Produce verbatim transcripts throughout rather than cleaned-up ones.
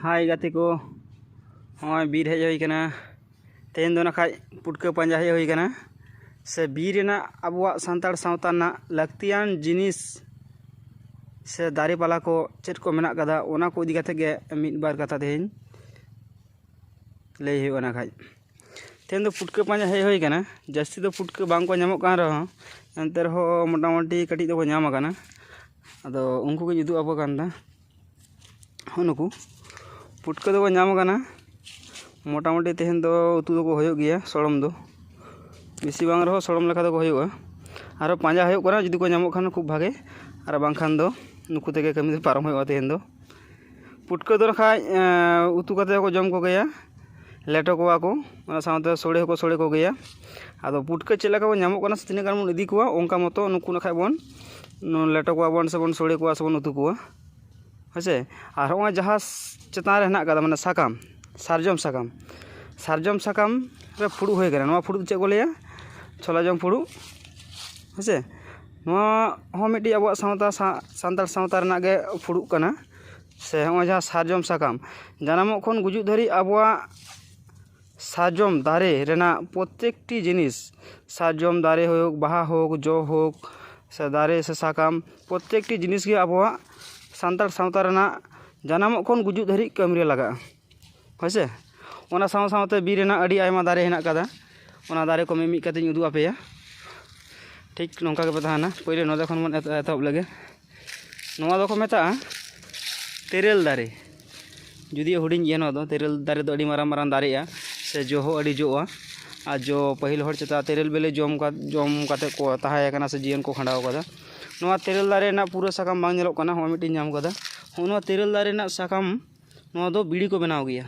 ᱦᱟᱭ ᱜᱟᱛᱮ ᱠᱚ, ᱱᱚᱜᱼᱚᱭ ᱵᱤᱨ ᱦᱮᱡ ᱦᱩᱭ ᱠᱟᱱᱟ᱾ ᱛᱮᱦᱮᱧ ᱫᱚ ᱱᱟᱠᱷᱟᱡ ᱯᱩᱴᱠᱟᱹ ᱯᱟᱸᱡᱟ ᱦᱮᱡ ᱦᱩᱭ ᱠᱟᱱᱟ᱾ ᱥᱮ ᱵᱤᱨ ᱨᱮᱱᱟᱜ ᱟᱵᱚᱣᱟᱜ ᱥᱟᱱᱛᱟᱲ ᱥᱟᱶᱛᱟ ᱨᱮᱱᱟᱜ ᱞᱟᱹᱠᱛᱤᱭᱟᱱ ᱡᱤᱱᱤᱥ ᱥᱮ ᱫᱟᱨᱮ ᱯᱟᱞᱟ ᱠᱚ ᱪᱮᱫ ᱠᱚ ᱢᱮᱱᱟᱜ ᱠᱟᱫᱟ, ᱚᱱᱟ ᱠᱚ ᱤᱫᱤ ᱠᱟᱛᱮ ᱜᱮ ᱢᱤᱫ ᱵᱟᱨ ᱠᱟᱛᱷᱟ ᱛᱮᱦᱮᱧ ᱞᱟᱹᱭ ᱦᱩᱭᱩᱜᱼᱟ ᱱᱟᱠᱷᱟᱡ᱾ ᱛᱮᱦᱮᱧ ᱫᱚ ᱯᱩᱴᱠᱟᱹ ᱯᱟᱸᱡᱟ ᱦᱮᱡ ᱦᱩᱭ ᱠᱟᱱᱟ᱾ ᱡᱟᱹᱥᱛᱤ ᱫᱚ ᱯᱩᱴᱠᱟᱹ ᱵᱟᱝ ᱠᱚ ᱧᱟᱢᱚᱜ ᱠᱟᱱ ᱨᱮᱦᱚᱸ, ᱮᱱᱛᱮ ᱨᱮᱦᱚᱸ ᱢᱚᱴᱟᱢᱩᱴᱤ ᱠᱟᱹᱴᱤᱡ ᱫᱚᱠᱚ ᱧᱟᱢ ᱟᱠᱟᱱᱟ᱾ ᱟᱫᱚ ᱩᱱᱠᱩ ᱜᱤᱧ ᱩᱫᱩᱜ ᱟᱯᱮ ᱠᱟᱱ ᱛᱟᱦᱮᱸ᱾ ᱦᱚᱸ, ᱱᱩᱠᱩ ᱯᱩᱴᱠᱟᱹ ᱫᱚᱠᱚ ᱧᱟᱢ ᱟᱠᱟᱱᱟ᱾ ᱢᱚᱴᱟᱢᱩᱴᱤ ᱛᱮᱦᱮᱧ ᱫᱚ ᱩᱛᱩ ᱫᱚᱠᱚ ᱦᱩᱭᱩᱜ ᱜᱮᱭᱟ, ᱥᱚᱲᱚᱢ ᱫᱚ᱾ ᱵᱮᱥᱤ ᱵᱟᱝ ᱨᱮᱦᱚᱸ ᱥᱚᱲᱚᱢ ᱞᱮᱠᱟ ᱫᱚᱠᱚ ᱦᱩᱭᱩᱜᱼᱟ᱾ ᱟᱨᱚ ᱯᱟᱸᱡᱟ ᱦᱩᱭᱩᱜ ᱠᱟᱱᱟ, ᱡᱩᱫᱤ ᱠᱚ ᱧᱟᱢᱚᱜ ᱠᱷᱟᱱ ᱠᱷᱩᱵ ᱵᱷᱟᱜᱮ, ᱟᱨ ᱵᱟᱝᱠᱷᱟᱱ ᱫᱚ ᱱᱩᱠᱩ ᱛᱮᱜᱮ ᱠᱟᱹᱢᱤ ᱫᱚ ᱯᱟᱨᱚᱢ ᱦᱩᱭᱩᱜᱼᱟ ᱛᱮᱦᱮᱧ ᱫᱚ᱾ ᱯᱩᱴᱠᱟᱹ ᱫᱚ ᱱᱟᱠᱷᱟᱡ, ᱮᱸ, ᱩᱛᱩ ᱠᱟᱛᱮ ᱦᱚᱸᱠᱚ ᱡᱚᱢ ᱠᱚᱜᱮᱭᱟ, ᱞᱮᱴᱚ ᱠᱚᱣᱟ ᱠᱚ, ᱚᱱᱟ ᱥᱟᱶᱛᱮ ᱥᱳᱲᱮ ᱦᱚᱸᱠᱚ ᱥᱳᱲᱮ ᱠᱚᱜᱮᱭᱟ᱾ ᱟᱫᱚ ᱯᱩᱴᱠᱟᱹ ᱪᱮᱫ ᱞᱮᱠᱟ ᱵᱚᱱ ᱧᱟᱢᱚᱜ ᱠᱟᱱᱟ ᱥᱮ ᱛᱤᱱᱟᱹᱜ ᱜᱟᱱ ᱵᱚᱱ ᱤᱫᱤ ᱠᱚᱣᱟ, ᱚᱱᱠᱟ ᱢᱚᱛᱚ ᱱᱩᱠᱩ ᱱᱟᱠᱷᱟᱡ ᱵᱚᱱ ᱞᱮᱴᱚ ᱠᱚᱣᱟ ᱵᱚᱱ ᱥᱮ ᱵᱚᱱ ᱥᱳᱲᱮ ᱠᱚᱣᱟ ᱥᱮ ᱵᱚᱱ ᱩᱛᱩ ᱠᱚᱣᱟ, ᱦᱮᱸ ᱥᱮ᱾ ᱟᱨ ᱦᱚᱸᱜᱼᱚᱭ ᱡᱟᱦᱟᱸ ᱪᱮᱛᱟᱱ ᱨᱮ ᱦᱮᱱᱟᱜ ᱠᱟᱫᱟ, ᱢᱟᱱᱮ ᱥᱟᱠᱟᱢ, ᱥᱟᱨᱡᱚᱢ ᱥᱟᱠᱟᱢ, ᱥᱟᱨᱡᱚᱢ ᱥᱟᱠᱟᱢ ᱨᱮ ᱯᱷᱩᱲᱩᱜ ᱦᱩᱭ ᱠᱟᱱᱟ᱾ ᱱᱚᱣᱟ ᱯᱷᱩᱲᱩᱜ ᱫᱚ ᱪᱮᱫ ᱠᱚ ᱞᱟᱹᱭᱟ? ᱪᱷᱚᱞᱟ ᱡᱚᱢ ᱯᱷᱩᱲᱩᱜ, ᱦᱮᱸ ᱥᱮ᱾ ᱱᱚᱣᱟ ᱦᱚᱸ ᱢᱤᱫᱴᱤᱡ ᱟᱵᱚᱣᱟᱜ ᱥᱟᱶᱛᱟ, ᱥᱟ-, ᱥᱟᱱᱛᱟᱲ ᱥᱟᱶᱛᱟ ᱨᱮᱱᱟᱜ ᱜᱮ ᱯᱷᱩᱲᱩᱜ ᱠᱟᱱᱟ᱾ ᱥᱮ ᱦᱚᱸᱜᱼᱚᱭ ᱡᱟᱦᱟᱸ ᱥᱟᱨᱡᱚᱢ ᱥᱟᱠᱟᱢ, ᱡᱟᱱᱟᱢᱚᱜ ᱠᱷᱚᱱ ᱜᱩᱡᱩᱜ ᱫᱷᱟᱹᱨᱤᱡ ᱟᱵᱚᱣᱟᱜ ᱥᱟᱨᱡᱚᱢ ᱫᱟᱨᱮ ᱨᱮᱱᱟᱜ ᱯᱨᱚᱛᱮᱠᱴᱤ ᱡᱤᱱᱤᱥ, ᱥᱟᱨᱡᱚᱢ ᱫᱟᱨᱮ ᱦᱳᱠ, ᱵᱟᱦᱟ ᱦᱳᱠ, ᱡᱚ ᱦᱳᱠ, ᱥᱮ ᱫᱟᱨᱮ ᱥᱮ ᱥᱟᱠᱟᱢ, ᱯᱨᱚᱛᱮᱠᱴᱤ ᱡᱤᱱᱤᱥ ᱜᱮ ᱟᱵᱚᱣᱟᱜ ᱥᱟᱱᱛᱟᱲ ᱥᱟᱶᱛᱟ ᱨᱮᱱᱟᱜ ᱡᱟᱱᱟᱢᱚᱜ ᱠᱷᱚᱱ ᱜᱩᱡᱩᱜ ᱫᱷᱟᱹᱨᱤᱡ ᱠᱟᱹᱢᱤ ᱨᱮ ᱞᱟᱜᱟᱜᱼᱟ, ᱦᱳᱭ ᱥᱮ᱾ ᱚᱱᱟ ᱥᱟᱶ ᱥᱟᱶᱛᱮ ᱵᱤᱨ ᱨᱮᱱᱟᱜ ᱟᱹᱰᱤ ᱟᱭᱢᱟ ᱫᱟᱨᱮ ᱦᱮᱱᱟᱜ ᱠᱟᱫᱟ, ᱚᱱᱟ ᱫᱟᱨᱮ ᱠᱚ ᱢᱤᱢᱤᱫ ᱠᱟᱛᱮᱧ ᱩᱫᱩᱜ ᱟᱯᱮᱭᱟ᱾ ᱴᱷᱤᱠ ᱱᱚᱝᱠᱟ ᱜᱮᱯᱮ ᱛᱟᱦᱮᱱᱟ᱾ ᱯᱳᱭᱞᱳ ᱱᱚᱰᱮ ᱠᱷᱚᱱ ᱵᱚᱱ ᱮᱛ-, ᱮᱛᱚᱦᱚᱵ ᱞᱮᱜᱮ᱾ ᱱᱚᱣᱟ ᱫᱚᱠᱚ ᱢᱮᱛᱟᱜᱼᱟ ᱛᱮᱨᱮᱞ ᱫᱟᱨᱮ᱾ ᱡᱩᱫᱤᱭᱳ ᱦᱩᱰᱤᱧ ᱜᱮᱭᱟ, ᱱᱚᱣᱟ ᱫᱚ ᱛᱮᱨᱮᱞ ᱫᱟᱨᱮ ᱫᱚ ᱟᱹᱰᱤ ᱢᱟᱨᱟᱝ ᱢᱟᱨᱟᱝ ᱫᱟᱨᱮᱜᱼᱟ, ᱥᱮ ᱡᱚ ᱦᱚᱸ ᱟᱹᱰᱤ ᱡᱚᱜᱼᱟ᱾ ᱟᱨ ᱡᱚ, ᱯᱟᱹᱦᱤᱞ ᱦᱚᱲ ᱪᱮᱛᱟ ᱛᱮᱨᱮᱞ ᱵᱤᱞᱤ ᱡᱚᱢ ᱠᱟ-, ᱡᱚᱢ ᱠᱟᱛᱮ ᱠᱚ ᱛᱟᱦᱮᱸ ᱠᱟᱱᱟ ᱥᱮ ᱡᱤᱭᱚᱱ ᱠᱚ ᱠᱷᱟᱸᱰᱟᱣ ᱠᱟᱫᱟ᱾ ᱱᱚᱣᱟ ᱛᱮᱨᱮᱞ ᱫᱟᱨᱮ ᱨᱮᱱᱟᱜ ᱯᱩᱨᱟᱹ ᱥᱟᱠᱟᱢ ᱵᱟᱝ ᱧᱮᱞᱚᱜ ᱠᱟᱱᱟ, ᱦᱚᱸᱜᱼᱚᱭ ᱢᱤᱫᱴᱤᱧ ᱧᱟᱢ ᱠᱟᱫᱟ᱾ ᱦᱚᱸᱜᱼᱚ ᱱᱚᱣᱟ ᱛᱮᱨᱮᱞ ᱫᱟᱨᱮ ᱨᱮᱱᱟᱜ ᱥᱟᱠᱟᱢ, ᱱᱚᱣᱟ ᱫᱚ ᱵᱤᱲᱤ ᱠᱚ ᱵᱮᱱᱟᱣ ᱜᱮᱭᱟ᱾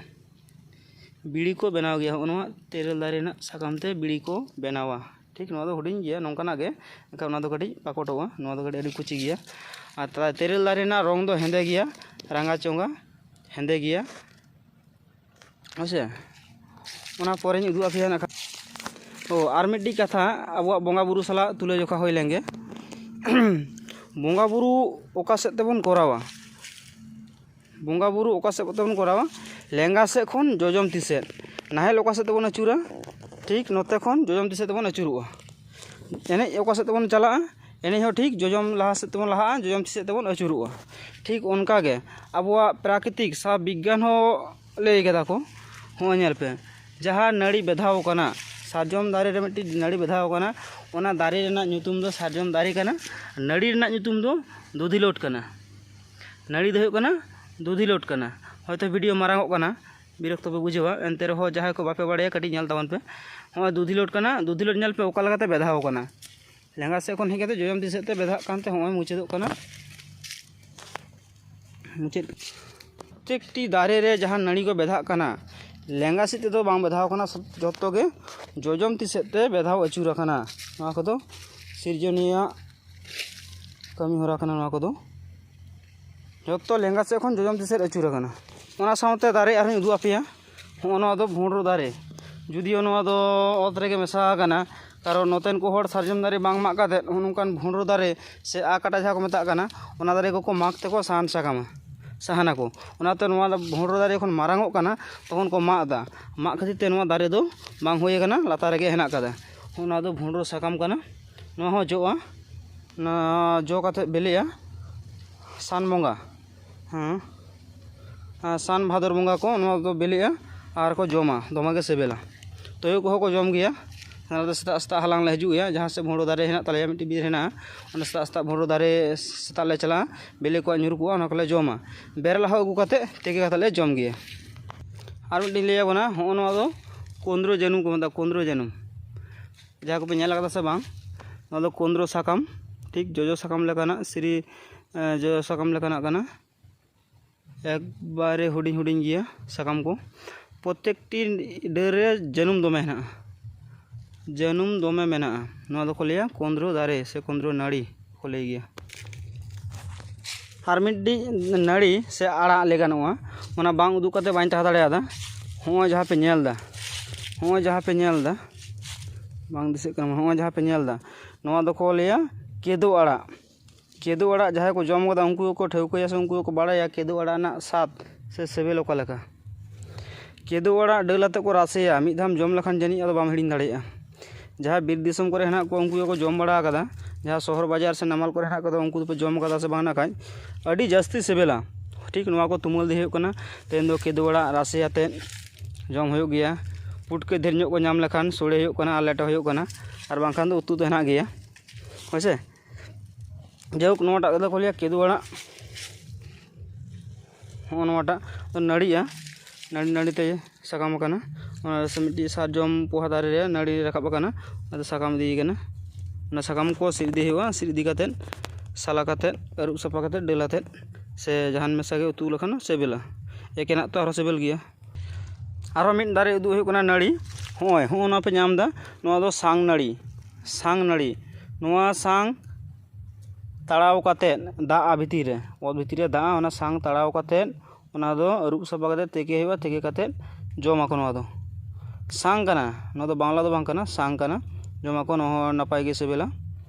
ᱵᱤᱲᱤ ᱠᱚ ᱵᱮᱱᱟᱣ ᱜᱮᱭᱟ, ᱦᱚᱸᱜᱼᱚ ᱱᱚᱣᱟ ᱛᱮᱨᱮᱞ ᱫᱟᱨᱮ ᱨᱮᱱᱟᱜ ᱥᱟᱠᱟᱢ ᱛᱮ ᱵᱤᱲᱤ ᱠᱚ ᱵᱮᱱᱟᱣᱟ᱾ ᱴᱷᱤᱠ ᱱᱚᱣᱟ ᱫᱚ ᱦᱩᱰᱤᱧ ᱜᱮᱭᱟ, ᱱᱚᱝᱠᱟᱱᱟᱜ ᱜᱮ, ᱮᱱᱠᱷᱟᱱ ᱚᱱᱟ ᱫᱚ ᱠᱟᱹᱴᱤᱡ ᱯᱟᱠᱚᱴᱚᱜᱼᱟ, ᱱᱚᱣᱟ ᱫᱚ ᱠᱟᱹᱴᱤᱡ ᱟᱹᱰᱤ ᱠᱩᱪᱤ ᱜᱮᱭᱟ᱾ ᱟᱨ ᱛᱟ-, ᱛᱮᱨᱮᱞ ᱫᱟᱨᱮ ᱨᱮᱱᱟᱜ ᱨᱚᱝ ᱫᱚ ᱦᱮᱸᱫᱮ ᱜᱮᱭᱟ, ᱨᱟᱸᱜᱟ ᱪᱚᱸᱜᱟ ᱦᱮᱸᱫᱮ ᱜᱮᱭᱟ, ᱦᱮᱸ ᱥᱮ᱾ ᱚᱱᱟ ᱯᱚᱨᱮᱧ ᱩᱫᱩᱜ ᱟᱯᱮᱭᱟ ᱱᱟᱜ ᱠᱷᱟᱱ᱾ ᱚ, ᱟᱨ ᱢᱤᱫᱴᱤᱡ ᱠᱟᱛᱷᱟ, ᱟᱵᱚᱣᱟᱜ ᱵᱚᱸᱜᱟ ᱵᱩᱨᱩ ᱥᱟᱞᱟᱜ ᱛᱩᱞᱟᱹ ᱡᱚᱠᱷᱟ ᱦᱩᱭ ᱞᱮᱱᱜᱮ᱾ ᱵᱚᱸᱜᱟ ᱵᱩᱨᱩ ᱚᱠᱟ ᱥᱮᱫ ᱛᱮᱵᱚᱱ ᱠᱚᱨᱟᱣᱟ? ᱵᱚᱸᱜᱟ ᱵᱩᱨᱩ ᱚᱠᱟ ᱥᱮᱫ ᱠᱚᱛᱮ ᱵᱚᱱ ᱠᱚᱨᱟᱣᱟ? ᱞᱮᱸᱜᱟ ᱥᱮᱫ ᱠᱷᱚᱱ ᱡᱚᱡᱚᱢ ᱛᱤ ᱥᱮᱫ᱾ ᱱᱟᱦᱮᱞ ᱚᱠᱟ ᱥᱮᱫ ᱛᱮᱵᱚᱱ ᱟᱹᱪᱩᱨᱟ? ᱴᱷᱤᱠ ᱱᱚᱛᱮ ᱠᱷᱚᱱ ᱡᱚᱡᱚᱢ ᱛᱤ ᱥᱮᱫ ᱛᱮᱵᱚᱱ ᱟᱹᱪᱩᱨᱚᱜᱼᱟ᱾ ᱮᱱᱮᱡ ᱚᱠᱟ ᱥᱮᱫ ᱛᱮᱵᱚᱱ ᱪᱟᱞᱟᱜᱼᱟ? ᱮᱱᱮᱡ ᱦᱚᱸ ᱴᱷᱤᱠ ᱡᱚᱡᱚᱢ ᱞᱟᱦᱟ ᱥᱮᱫ ᱛᱮᱵᱚᱱ ᱞᱟᱦᱟᱜᱼᱟ, ᱡᱚᱡᱚᱢ ᱛᱤ ᱥᱮᱫ ᱛᱮᱵᱚᱱ ᱟᱹᱪᱩᱨᱚᱜᱼᱟ᱾ ᱴᱷᱤᱠ ᱚᱱᱠᱟ ᱜᱮ ᱟᱵᱚᱣᱟᱜ ᱯᱨᱟᱠᱨᱤᱛᱤᱠ ᱥᱟ ᱵᱤᱜᱽᱜᱟᱱ ᱦᱚᱸ ᱞᱟᱹᱭ ᱠᱟᱫᱟ ᱠᱚ᱾ ᱦᱚᱸᱜᱼᱚᱭ ᱧᱮᱞ ᱯᱮ, ᱡᱟᱦᱟᱸ ᱱᱟᱹᱲᱤ ᱵᱮᱫᱷᱟᱣ ᱠᱟᱱᱟ, ᱥᱟᱨᱡᱚᱢ ᱫᱟᱨᱮ ᱨᱮ ᱢᱤᱫᱴᱤᱡ ᱱᱟᱹᱲᱤ ᱵᱮᱫᱷᱟᱣ ᱠᱟᱱᱟ, ᱚᱱᱟ ᱫᱟᱨᱮ ᱨᱮᱱᱟᱜ ᱧᱩᱛᱩᱢ ᱫᱚ ᱥᱟᱨᱡᱚᱢ ᱫᱟᱨᱮ ᱠᱟᱱᱟ᱾ ᱱᱟᱹᱲᱤ ᱨᱮᱱᱟᱜ ᱧᱩᱛᱩᱢ ᱫᱚ ᱫᱩᱫᱷᱤᱞᱳᱴ ᱠᱟᱱᱟ᱾ ᱱᱟᱹᱲᱤ ᱫᱚ ᱦᱩᱭᱩᱜ ᱠᱟᱱᱟ ᱫᱩᱫᱷᱤᱞᱳᱴ ᱠᱟᱱᱟ᱾ ᱦᱚᱭᱛᱳ ᱵᱷᱤᱰᱤᱭᱳ ᱢᱟᱨᱟᱝᱚᱜ ᱠᱟᱱᱟ, ᱵᱤᱨᱚᱠᱛᱚ ᱯᱮ ᱵᱩᱡᱷᱟᱹᱣᱟ, ᱮᱱᱛᱮ ᱨᱮᱦᱚᱸ ᱡᱟᱦᱟᱸᱭ ᱠᱚ ᱵᱟᱯᱮ ᱵᱟᱲᱟᱭᱟ ᱠᱟᱹᱴᱤᱡ ᱧᱮᱞ ᱛᱟᱵᱚᱱ ᱯᱮ᱾ ᱦᱚᱸᱜᱼᱚᱭ ᱫᱩᱫᱷᱤᱞᱳᱴ ᱠᱟᱱᱟ, ᱫᱩᱫᱷᱤᱞᱳᱴ ᱧᱮᱞ ᱯᱮ ᱚᱠᱟ ᱞᱮᱠᱟᱛᱮ ᱵᱮᱫᱷᱟᱣ ᱠᱟᱱᱟ᱾ ᱞᱮᱸᱜᱟ ᱥᱮᱫ ᱠᱷᱚᱱ ᱦᱮᱡ ᱠᱟᱛᱮ ᱡᱚᱡᱚᱢ ᱛᱤ ᱥᱮᱫ ᱛᱮ ᱵᱮᱫᱷᱟᱜ ᱠᱟᱱᱛᱮ ᱦᱚᱸᱜᱼᱚᱭ ᱢᱩᱪᱟᱹᱫᱚᱜ ᱠᱟᱱᱟ᱾ ᱢᱩᱪᱟᱹᱫ ᱯᱨᱚᱛᱮᱠᱴᱤ ᱫᱟᱨᱮ ᱨᱮ ᱡᱟᱦᱟᱸ ᱱᱟᱹᱲᱤ ᱠᱚ ᱵᱮᱫᱷᱟᱜ ᱠᱟᱱᱟ, ᱞᱮᱸᱜᱟ ᱥᱮᱫ ᱛᱮᱫᱚ ᱵᱟᱝ ᱵᱮᱫᱷᱟᱣ ᱠᱟᱱᱟ, ᱡᱚᱛᱚ ᱜᱮ ᱡᱚᱡᱚᱢ ᱛᱤ ᱥᱮᱫ ᱛᱮ ᱵᱮᱫᱷᱟᱣ ᱟᱹᱪᱩᱨ ᱟᱠᱟᱱᱟ᱾ ᱱᱚᱣᱟ ᱠᱚᱫᱚ ᱥᱤᱨᱡᱚᱱᱤᱭᱟᱹᱣᱟᱜ ᱠᱟᱹᱢᱤ ᱦᱚᱨᱟ ᱠᱟᱱᱟ᱾ ᱱᱚᱣᱟ ᱠᱚᱫᱚ ᱡᱚᱛᱚ ᱞᱮᱸᱜᱟ ᱥᱮᱫ ᱠᱷᱚᱱ ᱡᱚᱡᱚᱢ ᱛᱤ ᱥᱮᱫ ᱟᱹᱪᱩᱨ ᱟᱠᱟᱱᱟ᱾ ᱚᱱᱟ ᱥᱟᱶᱛᱮ ᱫᱟᱨᱮ ᱟᱨᱦᱚᱸᱧ ᱩᱫᱩᱜ ᱟᱯᱮᱭᱟ᱾ ᱦᱚᱸᱜᱼᱚ ᱱᱚᱣᱟ ᱫᱚ ᱵᱷᱩᱸᱰᱨᱩ ᱫᱟᱨᱮ, ᱡᱩᱫᱤᱭᱳ ᱱᱚᱣᱟ ᱫᱚ ᱚᱛ ᱨᱮᱜᱮ ᱢᱮᱥᱟ ᱟᱠᱟᱱᱟ, ᱠᱟᱨᱚᱱ ᱱᱚᱛᱮᱱ ᱠᱚ ᱦᱚᱲ ᱥᱟᱨᱡᱚᱢ ᱫᱟᱨᱮ ᱵᱟᱝ ᱢᱟᱜ ᱠᱟᱛᱮᱫ ᱦᱚᱸᱜᱼᱚ ᱱᱚᱝᱠᱟᱱ ᱵᱷᱩᱸᱰᱨᱩ ᱫᱟᱨᱮ ᱥᱮ ᱟᱠᱟᱴᱟ ᱡᱟᱦᱟᱸ ᱠᱚ ᱢᱮᱛᱟᱜ ᱠᱟᱱᱟ, ᱚᱱᱟ ᱫᱟᱨᱮ ᱠᱚᱠᱚ ᱢᱟᱜᱽ ᱛᱮᱠᱚ ᱥᱟᱦᱟᱱ ᱥᱟᱠᱟᱢᱟ, ᱥᱟᱦᱟᱱᱟᱠᱚ᱾ ᱚᱱᱟᱛᱮ ᱱᱚᱣᱟ ᱫᱚ ᱵᱷᱩᱸᱰᱨᱩ ᱫᱟᱨᱮ ᱡᱚᱠᱷᱚᱱ ᱢᱟᱨᱟᱝᱚᱜ ᱠᱟᱱᱟ, ᱛᱚᱠᱷᱚᱱ ᱠᱚ ᱢᱟᱜ ᱮᱫᱟ᱾ ᱢᱟᱜ ᱠᱷᱟᱹᱛᱤᱨ ᱛᱮ ᱱᱚᱣᱟ ᱫᱟᱨᱮ ᱫᱚ ᱵᱟᱝ ᱦᱩᱭ ᱟᱠᱟᱱᱟ, ᱞᱟᱛᱟᱨ ᱨᱮᱜᱮ ᱦᱮᱱᱟᱜ ᱟᱠᱟᱫᱟ᱾ ᱚᱱᱟ ᱫᱚ ᱵᱷᱩᱸᱰᱨᱩ ᱥᱟᱠᱟᱢ ᱠᱟᱱᱟ᱾ ᱱᱚᱣᱟ ᱦᱚᱸ ᱡᱚᱜᱼᱟ, ᱱᱚᱣᱟ ᱡᱚ ᱠᱟᱛᱮᱫ ᱵᱤᱞᱤᱜᱼᱟ ᱥᱟᱱ ᱵᱚᱸᱜᱟ᱾ ᱦᱮᱸ, ᱟᱨ ᱥᱟᱱ ᱵᱷᱟᱫᱚᱨ ᱵᱚᱸᱜᱟ ᱠᱚ ᱱᱚᱣᱟ ᱫᱚ ᱵᱤᱞᱤᱜᱼᱟ ᱟᱨ ᱠᱚ ᱡᱚᱢᱟ, ᱫᱚᱢᱮ ᱜᱮ ᱥᱤᱵᱤᱞᱟ᱾ ᱛᱩᱭᱩ ᱠᱚᱦᱚᱸ ᱠᱚ ᱡᱚᱢ ᱜᱮᱭᱟ᱾ ᱚᱱᱟ ᱫᱚ ᱥᱮᱛᱟᱜ ᱥᱮᱛᱟᱜ ᱦᱟᱞᱟᱝ ᱞᱮ ᱦᱤᱡᱩᱜ ᱜᱮᱭᱟ, ᱡᱟᱦᱟᱸ ᱥᱮᱫ ᱵᱷᱩᱸᱰᱨᱩ ᱫᱟᱨᱮ ᱦᱮᱱᱟᱜ ᱛᱟᱞᱮᱭᱟ, ᱢᱤᱫᱴᱤᱡ ᱵᱤᱨ ᱦᱮᱱᱟᱜᱼᱟ, ᱚᱸᱰᱮ ᱥᱮᱛᱟᱜ ᱥᱮᱛᱟᱜ ᱵᱷᱩᱸᱰᱨᱩ ᱫᱟᱨᱮ ᱥᱮᱛᱟᱜ ᱞᱮ ᱪᱟᱞᱟᱜᱼᱟ, ᱵᱤᱞᱤ ᱠᱚ ᱧᱩᱨ ᱠᱚᱜᱼᱟ, ᱚᱱᱟ ᱠᱚᱞᱮ ᱡᱚᱢᱟ᱾ ᱵᱮᱨᱮᱞ ᱦᱚᱸ ᱟᱹᱜᱩ ᱠᱟᱛᱮᱫ ᱛᱤᱠᱤ ᱠᱟᱛᱮᱫ ᱞᱮ ᱡᱚᱢ ᱜᱮᱭᱟ᱾ ᱟᱨ ᱢᱤᱫᱴᱤᱡ ᱞᱟᱹᱭ ᱟᱵᱚᱱᱟ, ᱦᱚᱸᱜᱼᱚ ᱱᱚᱣᱟ ᱫᱚ ᱠᱩᱸᱫᱽᱨᱚ ᱡᱟᱹᱱᱩᱢ ᱠᱚ ᱢᱮᱛᱟᱜᱼᱟ, ᱠᱩᱸᱫᱽᱨᱚ ᱡᱟᱹᱱᱩᱢ᱾ ᱡᱟᱦᱟᱸ ᱠᱚᱯᱮ ᱧᱮᱞ ᱟᱠᱟᱫᱟ ᱥᱮ ᱵᱟᱝ, ᱱᱚᱣᱟ ᱫᱚ ᱠᱩᱸᱫᱽᱨᱚ ᱥᱟᱠᱟᱢ, ᱴᱷᱤᱠ ᱡᱚᱡᱚ ᱥᱟᱠᱟᱢ ᱞᱮᱠᱟᱱᱟᱜ, ᱥᱤᱨᱤ, ᱮ, ᱡᱚᱡᱚ ᱥᱟᱠᱟᱢ ᱞᱮᱠᱟᱱᱟᱜ ᱠᱟᱱᱟ᱾ ᱮᱠᱵᱟᱨᱮ ᱦᱩᱰᱤᱧ ᱦᱩᱰᱤᱧ ᱜᱮᱭᱟ ᱥᱟᱠᱟᱢ ᱠᱚ᱾ ᱯᱨᱚᱛᱮᱠᱴᱤ ᱰᱟᱹᱨ ᱨᱮ ᱡᱟᱹᱱᱩᱢ ᱫᱚᱢᱮ ᱦᱮᱱᱟᱜᱼᱟ, ᱡᱟᱹᱱᱩᱢ ᱫᱚᱢᱮ ᱢᱮᱱᱟᱜᱼᱟ᱾ ᱱᱚᱣᱟ ᱫᱚᱠᱚ ᱞᱟᱹᱭᱟ ᱠᱩᱸᱫᱽᱨᱚ ᱫᱟᱨᱮ ᱥᱮ ᱠᱩᱸᱫᱽᱨᱚ ᱱᱟᱹᱲᱤ ᱠᱚ ᱞᱟᱹᱭ ᱜᱮᱭᱟ᱾ ᱟᱨ ᱢᱤᱫᱴᱤᱡ ᱱᱟᱹᱲᱤ ᱥᱮ ᱟᱲᱟᱜ ᱞᱟᱹᱭ ᱜᱟᱱᱚᱜᱼᱟ, ᱚᱱᱟ ᱵᱟᱝ ᱩᱫᱩᱜ ᱠᱟᱛᱮ ᱵᱟᱹᱧ ᱛᱟᱦᱮᱸ ᱫᱟᱲᱮᱭᱟᱫᱟ᱾ ᱦᱚᱸᱜᱼᱚᱭ ᱡᱟᱦᱟᱸ ᱯᱮ ᱧᱮᱞ ᱮᱫᱟ, ᱦᱚᱸᱜᱼᱚᱭ ᱡᱟᱦᱟᱸ ᱯᱮ ᱧᱮᱞ ᱮᱫᱟ, ᱵᱟᱝ ᱫᱤᱥᱟᱹᱜ ᱠᱟᱱᱟ, ᱦᱚᱸᱜᱼᱚᱭ ᱡᱟᱦᱟᱸ ᱯᱮ ᱧᱮᱞ ᱮᱫᱟ, ᱱᱚᱣᱟ ᱫᱚᱠᱚ ᱞᱟᱹᱭᱟ ᱠᱮᱫᱳ ᱟᱲᱟᱜ᱾ ᱠᱮᱫᱳ ᱟᱲᱟᱜ ᱡᱟᱦᱟᱸᱭ ᱠᱚ ᱡᱚᱢ ᱠᱟᱫᱟ, ᱩᱱᱠᱩ ᱜᱮᱠᱚ ᱴᱷᱟᱹᱣᱠᱟᱹᱭᱟ ᱥᱮ ᱩᱱᱠᱩ ᱜᱮᱠᱚ ᱵᱟᱲᱟᱭᱟ ᱠᱮᱫᱳ ᱟᱲᱟᱜ ᱨᱮᱱᱟᱜ ᱥᱟᱫ ᱥᱮ ᱥᱤᱵᱤᱞ ᱚᱠᱟ ᱞᱮᱠᱟ᱾ ᱠᱮᱫᱳ ᱟᱲᱟᱜ ᱰᱟᱹᱞ ᱟᱛᱮ ᱠᱚ ᱨᱟᱥᱮᱭᱟ, ᱢᱤᱫ ᱫᱷᱟᱣ ᱡᱚᱢ ᱞᱮᱠᱷᱟᱱ ᱡᱟᱹᱱᱤᱡ ᱟᱫᱚ ᱵᱟᱢ ᱦᱤᱲᱤᱧ ᱫᱟᱲᱮᱭᱟᱜᱼᱟ᱾ ᱡᱟᱦᱟᱸ ᱵᱤᱨ ᱫᱤᱥᱚᱢ ᱠᱚᱨᱮ ᱦᱮᱱᱟᱜ ᱠᱚᱣᱟ, ᱩᱱᱠᱩ ᱜᱮᱠᱚ ᱡᱚᱢ ᱵᱟᱲᱟ ᱟᱠᱟᱫᱟ᱾ ᱡᱟᱦᱟᱸ ᱥᱚᱦᱚᱨ ᱵᱟᱡᱟᱨ ᱥᱮ ᱱᱟᱢᱟᱞ ᱠᱚᱨᱮ ᱦᱮᱱᱟᱜ ᱠᱚᱫᱚ, ᱩᱱᱠᱩ ᱫᱚᱯᱮ ᱡᱚᱢ ᱟᱠᱟᱫᱟ ᱥᱮ ᱵᱟᱝ ᱱᱟᱠᱷᱟᱡ? ᱟᱹᱰᱤ ᱡᱟᱹᱥᱛᱤ ᱥᱤᱵᱤᱞᱟ᱾ ᱴᱷᱤᱠ ᱱᱚᱣᱟ ᱠᱚ ᱛᱩᱢᱟᱹᱞ ᱤᱫᱤ ᱦᱩᱭᱩᱜ ᱠᱟᱱᱟ᱾ ᱛᱮᱦᱮᱧ ᱫᱚ ᱠᱮᱫᱳ ᱟᱲᱟᱜ ᱨᱟᱥᱮ ᱟᱛᱮᱫ ᱡᱚᱢ ᱦᱩᱭᱩᱜ ᱜᱮᱭᱟ᱾ ᱯᱩᱴᱠᱟᱹ ᱰᱷᱮᱨ ᱧᱚᱜ ᱠᱚ ᱧᱟᱢ ᱞᱮᱠᱷᱟᱱ ᱥᱳᱲᱮ ᱦᱩᱭᱩᱜ ᱠᱟᱱᱟ ᱟᱨ ᱞᱮᱴᱚ ᱦᱩᱭᱩᱜ ᱠᱟᱱᱟ, ᱟᱨ ᱵᱟᱝᱠᱷᱟᱱ ᱫᱚ ᱩᱛᱩ ᱫᱚ ᱦᱮᱱᱟᱜ ᱜᱮᱭᱟ᱾ ᱦᱳᱭ ᱥᱮ, ᱡᱟᱭᱦᱳᱠ, ᱱᱚᱣᱟᱴᱟᱜ ᱫᱚ ᱠᱚ ᱞᱟᱹᱭᱟ ᱠᱮᱫᱳ ᱟᱲᱟᱜ᱾ ᱦᱚᱸᱜᱼᱚ ᱱᱚᱣᱟᱴᱟᱜ ᱫᱚ ᱱᱟᱹᱲᱤᱜᱼᱟ, ᱱᱟᱹᱲᱤ ᱱᱟᱹᱲᱤ ᱛᱮ ᱥᱟᱠᱟᱢ ᱟᱠᱟᱱᱟ᱾ ᱚᱱᱟ ᱨᱮ ᱢᱤᱫᱴᱤᱡ ᱥᱟᱨᱡᱚᱢ ᱯᱚᱦᱟ ᱫᱟᱨᱮ ᱨᱮ ᱱᱟᱹᱲᱤ ᱨᱟᱠᱟᱵ ᱟᱠᱟᱱᱟ, ᱚᱱᱟ ᱫᱚ ᱥᱟᱠᱟᱢ ᱤᱫᱤᱭ ᱠᱟᱱᱟ᱾ ᱚᱱᱟ ᱥᱟᱠᱟᱢ ᱠᱚ ᱥᱤᱫ ᱤᱫᱤ ᱦᱩᱭᱩᱜᱼᱟ, ᱥᱤᱫ ᱤᱫᱤ ᱠᱟᱛᱮᱫ, ᱥᱟᱞᱟ ᱠᱟᱛᱮᱫ, ᱟᱹᱨᱩᱵ ᱥᱟᱯᱷᱟ ᱠᱟᱛᱮᱫ, ᱰᱟᱹᱞ ᱟᱛᱮᱫ ᱥᱮ ᱡᱟᱦᱟᱱ ᱢᱮᱥᱟ ᱜᱮ ᱩᱛᱩ ᱞᱮᱠᱷᱟᱱ ᱥᱤᱵᱤᱞᱟ᱾ ᱮᱠᱮᱱᱟᱜ ᱛᱚ ᱟᱨᱦᱚᱸ ᱥᱤᱵᱤᱞ ᱜᱮᱭᱟ᱾ ᱟᱨᱦᱚᱸ ᱢᱤᱫ ᱫᱟᱨᱮ ᱩᱫᱩᱜ ᱦᱩᱭᱩᱜ ᱠᱟᱱᱟ, ᱱᱟᱹᱲᱤ᱾ ᱦᱚᱸᱜᱼᱚᱭ, ᱦᱚᱸᱜᱼᱚ ᱱᱚᱣᱟ ᱯᱮ ᱧᱟᱢ ᱮᱫᱟ, ᱱᱚᱣᱟ ᱫᱚ ᱥᱟᱝ ᱱᱟᱹᱲᱤ, ᱥᱟᱝ ᱱᱟᱹᱲᱤ᱾ ᱱᱚᱣᱟ ᱥᱟᱝ ᱛᱟᱲᱟᱣ ᱠᱟᱛᱮᱫ ᱫᱟᱜᱼᱟ ᱵᱷᱤᱛᱤᱨ ᱨᱮ, ᱚᱛ ᱵᱷᱤᱛᱤᱨ ᱨᱮ ᱫᱟᱜᱼᱟ, ᱚᱱᱟ ᱥᱟᱝ ᱛᱟᱲᱟᱣ ᱠᱟᱛᱮᱫ ᱚᱱᱟ ᱫᱚ ᱟᱹᱨᱩᱵ ᱥᱟᱯᱷᱟ ᱠᱟᱛᱮᱫ ᱛᱮᱠᱮ ᱦᱩᱭᱩᱜᱼᱟ, ᱛᱮᱠᱮ ᱠᱟᱛᱮᱫ ᱡᱚᱢᱟᱠᱚ᱾ ᱱᱚᱣᱟ ᱫᱚ ᱥᱟᱝ ᱠᱟᱱᱟ, ᱱᱚᱣᱟ ᱫᱚ ᱵᱟᱝᱞᱟ ᱫᱚ ᱵᱟᱝ ᱠᱟᱱᱟ, ᱥᱟᱝ ᱠᱟᱱᱟ, ᱡᱚᱢᱟᱠᱚ, ᱱᱚᱣᱟ ᱦᱚᱸ ᱱᱟᱯᱟᱭ ᱜᱮ ᱥᱤᱵᱤᱞᱟ᱾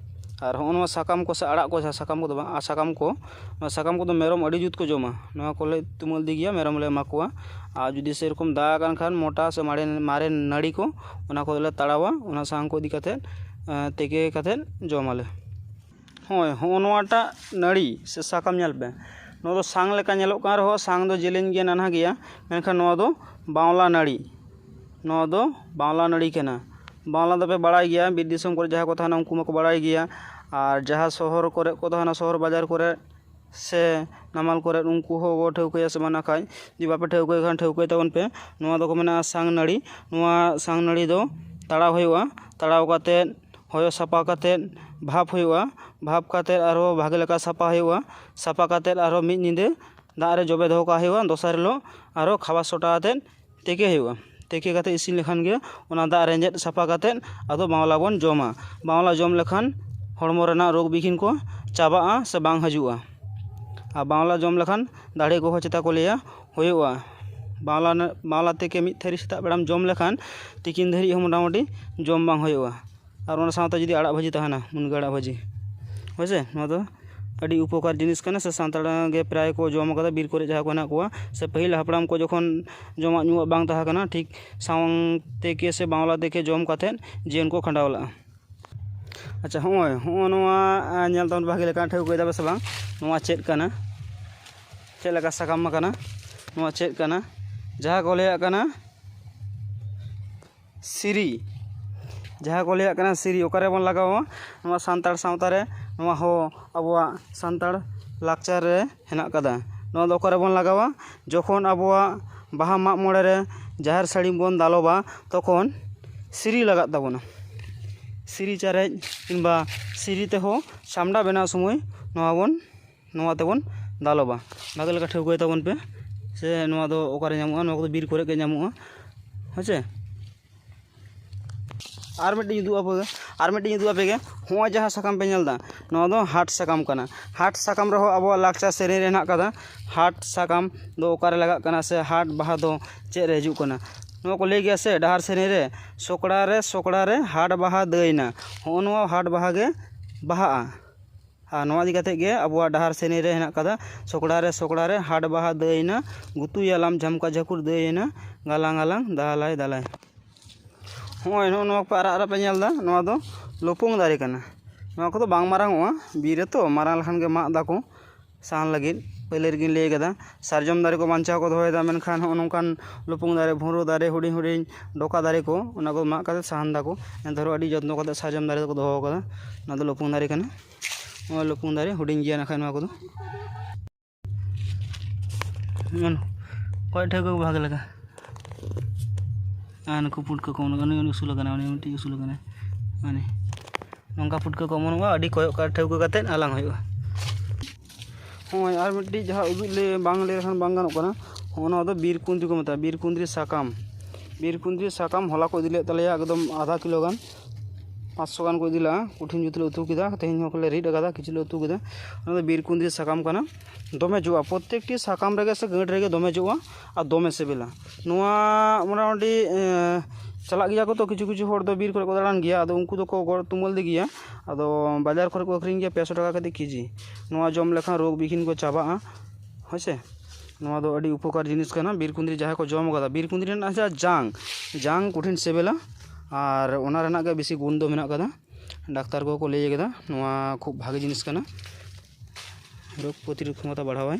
ᱟᱨ ᱦᱚᱸᱜᱼᱚ ᱱᱚᱣᱟ ᱥᱟᱠᱟᱢ ᱠᱚ ᱥᱮ ᱟᱲᱟᱜ ᱠᱚ, ᱡᱟᱦᱟᱸ ᱥᱟᱠᱟᱢ ᱠᱚᱫᱚ ᱵᱟᱝ, ᱟᱨ ᱥᱟᱠᱟᱢ ᱠᱚ, ᱱᱚᱣᱟ ᱥᱟᱠᱟᱢ ᱠᱚᱫᱚ ᱢᱮᱨᱚᱢ ᱟᱹᱰᱤ ᱡᱩᱛ ᱠᱚ ᱡᱚᱢᱟ᱾ ᱱᱚᱣᱟ ᱠᱚᱞᱮ ᱛᱩᱢᱟᱹᱞ ᱤᱫᱤ ᱜᱮᱭᱟ, ᱢᱮᱨᱚᱢ ᱞᱮ ᱮᱢᱟ ᱠᱚᱣᱟ᱾ ᱟᱨ ᱡᱩᱫᱤ ᱥᱮᱨᱚᱠᱚᱢ ᱫᱟ ᱟᱠᱟᱱ ᱠᱷᱟᱱ ᱢᱚᱴᱟ ᱥᱮ ᱢᱟᱨᱮ, ᱢᱟᱨᱮ ᱱᱟᱹᱲᱤ ᱠᱚ, ᱚᱱᱟ ᱠᱚᱫᱚᱞᱮ ᱛᱟᱲᱟᱣᱟ, ᱚᱱᱟ ᱥᱟᱝ ᱠᱚ ᱤᱫᱤ ᱠᱟᱛᱮᱫ, ᱮᱸ, ᱛᱮᱠᱮ ᱠᱟᱛᱮᱫ ᱡᱚᱢᱟᱞᱮ᱾ ᱦᱳᱭ, ᱦᱚᱸᱜᱼᱚ ᱱᱚᱣᱟᱴᱟᱜ ᱱᱟᱹᱲᱤ ᱥᱮ ᱥᱟᱠᱟᱢ ᱧᱮᱞ ᱯᱮ, ᱱᱚᱣᱟ ᱫᱚ ᱥᱟᱝ ᱞᱮᱠᱟ ᱧᱮᱞᱚᱜ ᱠᱟᱱ ᱨᱮᱦᱚᱸ ᱥᱟᱝ ᱫᱚ ᱡᱮᱞᱮᱧ ᱜᱮᱭᱟ, ᱱᱟᱱᱦᱟ ᱜᱮᱭᱟ, ᱢᱮᱱᱠᱷᱟᱱ ᱱᱚᱣᱟ ᱫᱚ ᱵᱟᱣᱞᱟ ᱱᱟᱹᱲᱤ, ᱱᱚᱣᱟ ᱫᱚ ᱵᱟᱣᱞᱟ ᱱᱟᱹᱲᱤ ᱠᱟᱱᱟ᱾ ᱵᱟᱣᱞᱟ ᱫᱚᱯᱮ ᱵᱟᱲᱟᱭ ᱜᱮᱭᱟ, ᱵᱤᱨ ᱫᱤᱥᱚᱢ ᱠᱚᱨᱮ ᱡᱟᱦᱟᱸᱭ ᱠᱚ ᱛᱟᱦᱮᱱᱟ ᱩᱱᱠᱩ ᱢᱟᱠᱚ ᱵᱟᱲᱟᱭ ᱜᱮᱭᱟ, ᱟᱨ ᱡᱟᱦᱟᱸ ᱥᱚᱦᱚᱨ ᱠᱚᱨᱮ ᱠᱚ ᱛᱟᱦᱮᱱᱟ, ᱥᱚᱦᱚᱨ ᱵᱟᱡᱟᱨ ᱠᱚᱨᱮ ᱥᱮ ᱱᱟᱢᱟᱞ ᱠᱚᱨᱮ, ᱩᱱᱠᱩ ᱦᱚᱸ ᱠᱚ ᱴᱷᱟᱹᱣᱠᱟᱹᱭᱟ ᱥᱮ ᱵᱟᱝ ᱱᱟᱠᱷᱟᱡ᱾ ᱡᱩᱫᱤ ᱵᱟᱯᱮ ᱴᱷᱟᱹᱣᱠᱟᱹᱭ ᱠᱷᱟᱱ ᱴᱷᱟᱹᱣᱠᱟᱹᱭ ᱛᱟᱵᱚᱱ ᱯᱮ, ᱱᱚᱣᱟ ᱫᱚᱠᱚ ᱢᱮᱱᱟ ᱥᱟᱝ ᱱᱟᱹᱲᱤ᱾ ᱱᱚᱣᱟ ᱥᱟᱝ ᱱᱟᱹᱲᱤ ᱫᱚ ᱛᱟᱲᱟᱣ ᱦᱩᱭᱩᱜᱼᱟ, ᱛᱟᱲᱟᱣ ᱠᱟᱛᱮᱫ ᱦᱚᱭᱚ ᱥᱟᱯᱷᱟ ᱠᱟᱛᱮᱫ ᱵᱷᱟᱯ ᱦᱩᱭᱩᱜᱼᱟ᱾ ᱵᱷᱟᱯ ᱠᱟᱛᱮᱫ ᱟᱨᱦᱚᱸ ᱵᱷᱟᱜᱮ ᱞᱮᱠᱟ ᱥᱟᱯᱷᱟ ᱦᱩᱭᱩᱜᱼᱟ᱾ ᱥᱟᱯᱷᱟ ᱠᱟᱛᱮᱫ ᱟᱨᱦᱚᱸ ᱢᱤᱫ ᱧᱤᱫᱟᱹ ᱫᱟᱜ ᱨᱮ ᱡᱚᱵᱮ ᱫᱚᱦᱚ ᱠᱟᱜ ᱦᱩᱭᱩᱜᱼᱟ᱾ ᱫᱚᱥᱟᱨ ᱦᱤᱞᱳᱜ ᱟᱨᱦᱚᱸ ᱠᱷᱟᱵᱟᱨ ᱥᱚᱴᱟ ᱠᱟᱛᱮᱫ ᱛᱮᱠᱮ ᱦᱩᱭᱩᱜᱼᱟ᱾ ᱛᱮᱠᱮ ᱠᱟᱛᱮᱫ ᱤᱥᱤᱱ ᱞᱮᱠᱷᱟᱱ ᱜᱮ ᱚᱱᱟ ᱫᱟᱜ ᱨᱮᱸᱡᱮᱫ ᱥᱟᱯᱷᱟ ᱠᱟᱛᱮᱫ ᱟᱫᱚ ᱵᱟᱣᱞᱟ ᱵᱚᱱ ᱡᱚᱢᱟ᱾ ᱵᱟᱣᱞᱟ ᱡᱚᱢ ᱞᱮᱠᱷᱟᱱ ᱦᱚᱲᱢᱚ ᱨᱮᱱᱟᱜ ᱨᱳᱜᱽ ᱵᱤᱜᱷᱤᱱ ᱠᱚ ᱪᱟᱵᱟᱜᱼᱟ ᱥᱮ ᱵᱟᱝ ᱦᱤᱡᱩᱜᱼᱟ᱾ ᱟᱨ ᱵᱟᱣᱞᱟ ᱡᱚᱢ ᱞᱮᱠᱷᱟᱱ ᱫᱟᱲᱮ ᱠᱚᱦᱚᱸ ᱪᱮᱛᱟ ᱠᱚ ᱞᱟᱹᱭᱟ ᱦᱩᱭᱩᱜᱼᱟ᱾ ᱵᱟᱣᱞᱟ, ᱵᱟᱣᱞᱟ ᱛᱮᱠᱮ ᱢᱤᱫ ᱛᱷᱟᱹᱨᱤ ᱥᱮᱛᱟᱜ ᱵᱮᱲᱟᱢ ᱡᱚᱢ ᱞᱮᱠᱷᱟᱱ ᱛᱤᱠᱤᱱ ᱫᱷᱟᱹᱨᱤᱡ ᱦᱚᱸ ᱢᱚᱴᱟᱢᱩᱴᱤ ᱡᱚᱢ ᱵᱟᱝ ᱦᱩᱭᱩᱜᱼᱟ᱾ ᱟᱨ ᱚᱱᱟ ᱥᱟᱶᱛᱮ ᱡᱩᱫᱤ ᱟᱲᱟᱜ ᱵᱷᱟᱹᱡᱤ ᱛᱟᱦᱮᱱᱟ, ᱢᱩᱱᱜᱟᱹ ᱟᱲᱟᱜ ᱵᱷᱟᱹᱡᱤ, ᱦᱳᱭ ᱥᱮ, ᱱᱚᱣᱟ ᱫᱚ ᱟᱹᱰᱤ ᱩᱯᱚᱠᱟᱨ ᱡᱤᱱᱤᱥ ᱠᱟᱱᱟ, ᱥᱮ ᱥᱟᱱᱛᱟᱲ ᱜᱮ ᱯᱨᱟᱭ ᱠᱚ ᱡᱚᱢ ᱠᱟᱫᱟ, ᱵᱤᱨ ᱠᱚᱨᱮ ᱡᱟᱦᱟᱸ ᱠᱚ ᱦᱮᱱᱟᱜ ᱠᱚᱣᱟ, ᱥᱮ ᱯᱟᱹᱦᱤᱞ ᱦᱟᱯᱲᱟᱢ ᱠᱚ ᱡᱚᱠᱷᱚᱱ ᱡᱚᱢᱟᱜ ᱧᱩᱣᱟᱜ ᱵᱟᱝ ᱛᱟᱦᱮᱸ ᱠᱟᱱᱟ, ᱴᱷᱤᱠ ᱥᱟᱶ ᱛᱮᱠᱮ ᱥᱮ ᱵᱟᱣᱞᱟ ᱛᱮᱠᱮ ᱡᱚᱢ ᱠᱟᱛᱮᱫ ᱡᱤᱭᱚᱱ ᱠᱚ ᱠᱷᱟᱸᱰᱟᱣ ᱞᱮᱫᱼᱟ᱾ ᱟᱪᱪᱷᱟ, ᱦᱚᱸᱜᱼᱚᱭ ᱦᱚᱸᱜᱼᱚ ᱱᱚᱣᱟ, ᱟᱸ, ᱧᱮᱞ ᱛᱟᱵᱚᱱ ᱵᱷᱟᱜᱮ ᱞᱮᱠᱟ, ᱴᱷᱟᱹᱣᱠᱟᱹᱭ ᱫᱟᱯᱮ ᱥᱮ ᱵᱟᱝ? ᱱᱚᱣᱟ ᱪᱮᱫ ᱠᱟᱱᱟ? ᱪᱮᱫ ᱞᱮᱠᱟ ᱥᱟᱠᱟᱢ ᱠᱟᱱᱟ? ᱱᱚᱣᱟ ᱪᱮᱫ ᱠᱟᱱᱟ? ᱡᱟᱦᱟᱸ ᱠᱚ ᱞᱟᱹᱭᱟᱜ ᱠᱟᱱᱟ ᱥᱤᱨᱤ, ᱡᱟᱦᱟᱸ ᱠᱚ ᱞᱟᱹᱭᱟᱜ ᱠᱟᱱᱟ ᱥᱤᱨᱤ, ᱚᱠᱟᱨᱮ ᱵᱚᱱ ᱞᱟᱜᱟᱣᱟ? ᱱᱚᱣᱟ ᱥᱟᱱᱛᱟᱲ ᱥᱟᱶᱛᱟ ᱨᱮ ᱱᱚᱣᱟ ᱦᱚᱸ ᱟᱵᱚᱣᱟᱜ ᱥᱟᱱᱛᱟᱲ ᱞᱟᱠᱪᱟᱨ ᱨᱮ ᱦᱮᱱᱟᱜ ᱠᱟᱫᱟ᱾ ᱱᱚᱣᱟ ᱫᱚ ᱚᱠᱟᱨᱮ ᱵᱚᱱ ᱞᱟᱜᱟᱣᱟ? ᱡᱚᱠᱷᱚᱱ ᱟᱵᱚᱣᱟᱜ ᱵᱟᱦᱟ ᱢᱟᱜ ᱢᱚᱬᱮ ᱨᱮ ᱡᱟᱦᱮᱨ ᱥᱟᱹᱲᱤᱢ ᱵᱚᱱ ᱫᱟᱞᱚᱵᱟ, ᱛᱚᱠᱷᱚᱱ ᱥᱤᱨᱤ ᱞᱟᱜᱟᱜ ᱛᱟᱵᱚᱱᱟ᱾ ᱥᱤᱨᱤ ᱪᱟᱨᱮᱡ ᱠᱤᱝᱵᱟ ᱥᱤᱨᱤ ᱛᱮᱦᱚᱸ ᱪᱷᱟᱢᱰᱟ ᱵᱮᱱᱟᱣ ᱥᱚᱢᱚᱭ ᱱᱚᱣᱟ ᱵᱚᱱ, ᱱᱚᱣᱟ ᱛᱮᱵᱚᱱ ᱫᱟᱞᱚᱵᱟ᱾ ᱵᱷᱟᱜᱮ ᱞᱮᱠᱟ ᱴᱷᱟᱹᱣᱠᱟᱹᱭ ᱛᱟᱵᱚᱱ ᱯᱮ, ᱥᱮ ᱱᱚᱣᱟ ᱫᱚ ᱚᱠᱟᱨᱮ ᱧᱟᱢᱚᱜᱼᱟ? ᱱᱚᱣᱟ ᱠᱚᱫᱚ ᱵᱤᱨ ᱠᱚᱨᱮ ᱜᱮ ᱧᱟᱢᱚᱜᱼᱟ, ᱦᱮᱸ ᱥᱮ᱾ ᱟᱨ ᱢᱤᱫᱴᱤᱡ ᱩᱫᱩᱜ ᱟᱯᱮ ᱜᱮ, ᱟᱨ ᱢᱤᱫᱴᱤᱡ ᱩᱫᱩᱜ ᱟᱯᱮ ᱜᱮ᱾ ᱦᱚᱸᱜᱼᱚᱭ ᱡᱟᱦᱟᱸ ᱥᱟᱠᱟᱢ ᱯᱮ ᱧᱮᱞ ᱮᱫᱟ, ᱱᱚᱣᱟ ᱫᱚ ᱦᱟᱴ ᱥᱟᱠᱟᱢ ᱠᱟᱱᱟ᱾ ᱦᱟᱴ ᱥᱟᱠᱟᱢ ᱨᱮᱦᱚᱸ ᱟᱵᱚᱣᱟᱜ ᱞᱟᱠᱪᱟᱨ ᱥᱮᱨᱮᱧ ᱨᱮ ᱦᱮᱱᱟᱜ ᱠᱟᱫᱟ, ᱦᱟᱴ ᱥᱟᱠᱟᱢ ᱫᱚ ᱚᱠᱟᱨᱮ ᱞᱟᱜᱟᱜ ᱠᱟᱱᱟ, ᱥᱮ ᱦᱟᱴ ᱵᱟᱦᱟ ᱫᱚ ᱪᱮᱫ ᱨᱮ ᱦᱤᱡᱩᱜ ᱠᱟᱱᱟ? ᱱᱚᱣᱟ ᱠᱚ ᱞᱟᱹᱭ ᱜᱮᱭᱟ ᱥᱮ, ᱰᱟᱦᱟᱨ ᱥᱮᱨᱮᱧ ᱨᱮ, "ᱥᱚᱠᱲᱟ ᱨᱮ, ᱥᱚᱠᱲᱟ ᱨᱮ, ᱦᱟᱴ ᱵᱟᱦᱟ ᱫᱟᱹᱭᱱᱟ", ᱦᱚᱸᱜᱼᱚ ᱱᱚᱣᱟ ᱦᱟᱴ ᱵᱟᱦᱟ ᱜᱮ ᱵᱟᱦᱟᱜᱼᱟ᱾ ᱟᱨ ᱱᱚᱣᱟ ᱤᱫᱤ ᱠᱟᱛᱮᱫ ᱜᱮ ᱟᱵᱚᱣᱟᱜ ᱰᱟᱦᱟᱨ ᱥᱮᱨᱮᱧ ᱨᱮ ᱦᱮᱱᱟᱜ ᱠᱟᱫᱟ, "ᱥᱚᱠᱲᱟ ᱨᱮ, ᱥᱚᱠᱲᱟ ᱨᱮ, ᱦᱟᱴ ᱵᱟᱦᱟ ᱫᱟᱹᱭᱱᱟ, ᱜᱩᱛᱩᱭᱟᱞᱟᱢ ᱡᱷᱟᱢᱠᱟ ᱡᱷᱟᱹᱠᱩᱲ ᱫᱟᱹᱭᱱᱟ, ᱜᱟᱞᱟᱝ ᱜᱟᱞᱟᱝ ᱫᱟᱞᱟᱭ ᱫᱟᱞᱟᱭ᱾" ᱦᱚᱸᱜᱼᱚᱭ ᱱᱚᱜᱼᱚ ᱱᱚᱣᱟ ᱠᱚ ᱟᱨᱟᱜ ᱟᱨᱟᱜ ᱯᱮ ᱧᱮᱞ ᱮᱫᱟ, ᱱᱚᱣᱟ ᱫᱚ ᱞᱚᱯᱚᱝ ᱫᱟᱨᱮ ᱠᱟᱱᱟ᱾ ᱱᱚᱣᱟ ᱠᱚᱫᱚ ᱵᱟᱝ ᱢᱟᱨᱟᱝ ᱚᱜᱼᱟ, ᱵᱤᱨ ᱨᱮᱛᱚ ᱢᱟᱨᱟᱝ ᱞᱮᱠᱷᱟᱱ ᱜᱮ ᱢᱟᱜ ᱫᱟᱠᱚ ᱥᱟᱦᱟᱱ ᱞᱟᱹᱜᱤᱫ᱾ ᱯᱟᱹᱭᱞᱟᱹ ᱨᱮᱜᱮᱧ ᱞᱟᱹᱭ ᱠᱟᱫᱟ, ᱥᱟᱨᱡᱚᱢ ᱫᱟᱨᱮ ᱠᱚ ᱵᱟᱧᱪᱟᱣ ᱠᱚ ᱫᱚᱦᱚᱭᱮᱫᱟ, ᱢᱮᱱᱠᱷᱟᱱ ᱦᱚᱸᱜᱼᱚ ᱱᱚᱝᱠᱟᱱ ᱞᱚᱯᱚᱝ ᱫᱟᱨᱮ, ᱵᱷᱩᱸᱰᱨᱩ ᱫᱟᱨᱮ, ᱦᱩᱰᱤᱧ ᱦᱩᱰᱤᱧ ᱰᱚᱠᱟ ᱫᱟᱨᱮ ᱠᱚ, ᱚᱱᱟ ᱠᱚ ᱢᱟᱜ ᱠᱟᱛᱮ ᱥᱟᱦᱟᱱ ᱫᱟᱠᱚ᱾ ᱮᱱᱛᱮ ᱨᱮᱦᱚᱸ ᱟᱹᱰᱤ ᱡᱚᱛᱱᱚ ᱠᱟᱛᱮ ᱥᱟᱨᱡᱚᱢ ᱫᱟᱨᱮ ᱫᱚᱠᱚ ᱫᱚᱦᱚ ᱠᱟᱫᱟ᱾ ᱚᱱᱟ ᱫᱚ ᱞᱚᱯᱚᱝ ᱫᱟᱨᱮ ᱠᱟᱱᱟ᱾ ᱱᱚᱣᱟ ᱞᱚᱯᱚᱝ ᱫᱟᱨᱮ ᱦᱩᱰᱤᱧ ᱜᱮᱭᱟ, ᱱᱟᱠᱷᱟᱡ ᱱᱚᱣᱟ ᱠᱚᱫᱚ᱾ ᱦᱩᱸ, ᱠᱚᱭ ᱴᱷᱟᱹᱣᱠᱟᱹ ᱠᱚ ᱵᱷᱟᱜᱮ ᱞᱮᱠᱟ᱾ ᱟᱨ ᱱᱩᱠᱩ ᱯᱩᱴᱠᱟᱹ ᱠᱚ ᱚᱢᱚᱱᱚᱜ ᱠᱟᱱᱟ, ᱩᱱᱤ ᱩᱥᱩᱞ ᱟᱠᱟᱱᱟ, ᱩᱱᱤ ᱢᱤᱫᱴᱤᱡ ᱩᱥᱩᱞ ᱟᱠᱟᱱᱟᱭ᱾ ᱢᱟᱱᱮ ᱱᱚᱝᱠᱟ ᱯᱩᱴᱠᱟᱹ ᱠᱚ ᱚᱢᱚᱱᱚᱜᱼᱟ, ᱟᱹᱰᱤ ᱠᱚᱭᱚᱜ ᱠᱟᱜ ᱴᱷᱟᱹᱣᱠᱟᱹ ᱠᱟᱛᱮᱫ ᱦᱟᱞᱟᱝ ᱦᱩᱭᱩᱜᱼᱟ᱾ ᱦᱚᱸᱜᱼᱚᱭ ᱟᱨ ᱢᱤᱫᱴᱤᱡ ᱡᱟᱦᱟᱸ ᱩᱫᱩᱜ ᱞᱮ ᱵᱟᱝ ᱞᱟᱹᱭ ᱞᱮᱠᱷᱟᱱ ᱵᱟᱝ ᱜᱟᱱᱚᱜ ᱠᱟᱱᱟ, ᱦᱚᱸᱜᱼᱚ ᱱᱚᱣᱟ ᱫᱚ ᱵᱤᱨ ᱠᱩᱸᱫᱽᱨᱤ ᱠᱚ ᱢᱮᱛᱟᱜᱼᱟ, ᱵᱤᱨ ᱠᱩᱸᱫᱽᱨᱤ ᱥᱟᱠᱟᱢ᱾ ᱵᱤᱨ ᱠᱩᱸᱫᱽᱨᱤ ᱥᱟᱠᱟᱢ ᱦᱚᱞᱟ ᱠᱚ ᱤᱫᱤ ᱞᱮᱫ ᱛᱟᱞᱮᱭᱟ ᱮᱠᱫᱚᱢ ᱟᱫᱷᱟ ᱠᱤᱞᱳ ᱜᱟᱱ, ᱯᱟᱸᱪᱥᱚ ᱜᱟᱱ ᱠᱚ ᱤᱫᱤ ᱞᱮᱫᱼᱟ᱾ ᱠᱩᱴᱷᱤᱱ ᱡᱩᱛ ᱞᱮ ᱩᱛᱩ ᱠᱮᱫᱟ, ᱛᱮᱦᱮᱧ ᱦᱚᱸ ᱞᱮ ᱨᱤᱫ ᱟᱠᱟᱫᱟ, ᱠᱤᱪᱷᱩ ᱞᱮ ᱩᱛᱩ ᱠᱮᱫᱟ᱾ ᱚᱱᱟ ᱫᱚ ᱵᱤᱨ ᱠᱩᱸᱫᱽᱨᱤ ᱥᱟᱠᱟᱢ ᱠᱟᱱᱟ, ᱫᱚᱢᱮ ᱡᱚᱜᱼᱟ, ᱯᱨᱚᱛᱛᱮᱠᱴᱤ ᱥᱟᱠᱟᱢ ᱨᱮᱜᱮ ᱥᱮ ᱜᱟᱹᱴ ᱨᱮᱜᱮ ᱫᱚᱢᱮ ᱡᱚᱜᱼᱟ ᱟᱨ ᱫᱚᱢᱮ ᱥᱤᱵᱤᱞᱟ᱾ ᱱᱚᱣᱟ ᱢᱚᱴᱟᱢᱩᱴᱤ, ᱮᱸ, ᱪᱟᱞᱟᱜ ᱜᱮᱭᱟ ᱠᱚ ᱛᱚ, ᱠᱤᱪᱷᱩ ᱠᱤᱪᱷᱩ ᱦᱚᱲ ᱫᱚ ᱵᱤᱨ ᱠᱚᱨᱮ ᱠᱚ ᱫᱟᱬᱟᱱ ᱜᱮᱭᱟ, ᱟᱫᱚ ᱩᱱᱠᱩ ᱫᱚᱠᱚ ᱜᱚᱫ ᱛᱩᱢᱟᱹᱞ ᱤᱫᱤ ᱜᱮᱭᱟ᱾ ᱟᱫᱚ ᱵᱟᱡᱟᱨ ᱠᱚᱨᱮ ᱠᱚ ᱟᱹᱠᱷᱨᱤᱧ ᱜᱮᱭᱟ ᱯᱮ ᱥᱚ ᱴᱟᱠᱟ ᱠᱟᱛᱮ ᱠᱮᱡᱤ᱾ ᱱᱚᱣᱟ ᱡᱚᱢ ᱞᱮᱠᱷᱟᱱ ᱨᱳᱜᱽ ᱵᱤᱜᱷᱤᱱ ᱠᱚ ᱪᱟᱵᱟᱜᱼᱟ, ᱦᱳᱭ ᱥᱮ᱾ ᱱᱚᱣᱟ ᱫᱚ ᱟᱹᱰᱤ ᱩᱯᱚᱠᱟᱨ ᱡᱤᱱᱤᱥ ᱠᱟᱱᱟ᱾ ᱵᱤᱨ ᱠᱩᱸᱫᱽᱨᱤ ᱡᱟᱦᱟᱸᱭ ᱠᱚ ᱡᱚᱢ ᱠᱟᱫᱟ, ᱵᱤᱨ ᱠᱩᱸᱫᱽᱨᱤ ᱨᱮᱱᱟᱜ ᱡᱟᱦᱟᱸ ᱡᱟᱝ, ᱡᱟᱝ ᱠᱚᱴᱷᱤᱱ ᱥᱤᱵᱤᱞᱟ, ᱟᱨ ᱚᱱᱟ ᱨᱮᱱᱟᱜ ᱜᱮ ᱵᱮᱥᱤ ᱜᱩᱱ ᱫᱚ ᱢᱮᱱᱟᱜ ᱠᱟᱫᱟ᱾ ᱰᱟᱠᱛᱟᱨ ᱠᱚᱠᱚ ᱞᱟᱹᱭ ᱠᱟᱫᱟ ᱱᱚᱣᱟ ᱠᱷᱩᱵ ᱵᱷᱟᱜᱮ ᱡᱤᱱᱤᱥ ᱠᱟᱱᱟ, ᱨᱳᱜᱽ ᱯᱨᱚᱛᱤᱨᱳᱫᱷ ᱠᱷᱚᱢᱚᱛᱟ ᱵᱟᱲᱦᱟᱣᱟᱭ᱾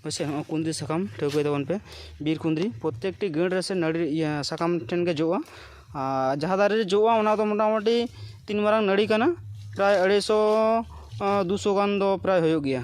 ᱦᱳᱭ ᱥᱮ, ᱱᱚᱜᱼᱚᱭ ᱠᱩᱸᱫᱽᱨᱤ ᱥᱟᱠᱟᱢ ᱴᱷᱟᱹᱣᱠᱟᱹᱭ ᱛᱟᱵᱚᱱ ᱯᱮ᱾ ᱵᱤᱨ ᱠᱩᱸᱫᱽᱨᱤ ᱯᱨᱚᱛᱛᱮᱠᱴᱤ ᱜᱟᱹᱲ ᱨᱮ ᱥᱮ ᱱᱟᱹᱲᱤ, ᱤᱭᱟᱹ, ᱥᱟᱠᱟᱢ ᱴᱷᱮᱱ ᱜᱮ ᱡᱚᱜᱼᱟ᱾ ᱟᱨ ᱡᱟᱦᱟᱸ ᱫᱟᱨᱮ ᱨᱮ ᱡᱚᱜᱼᱟ, ᱚᱱᱟ ᱫᱚ ᱢᱚᱴᱟᱢᱩᱴᱤ ᱛᱤᱱ ᱢᱟᱨᱟᱝ ᱱᱟᱹᱲᱤ ᱠᱟᱱᱟ, ᱯᱨᱟᱭ ᱟᱹᱲᱟᱹᱭᱥᱚ, ᱟᱸ, ᱫᱩᱥᱚ ᱜᱟᱱ ᱫᱚ ᱯᱨᱟᱭ ᱦᱩᱭᱩᱜ ᱜᱮᱭᱟ᱾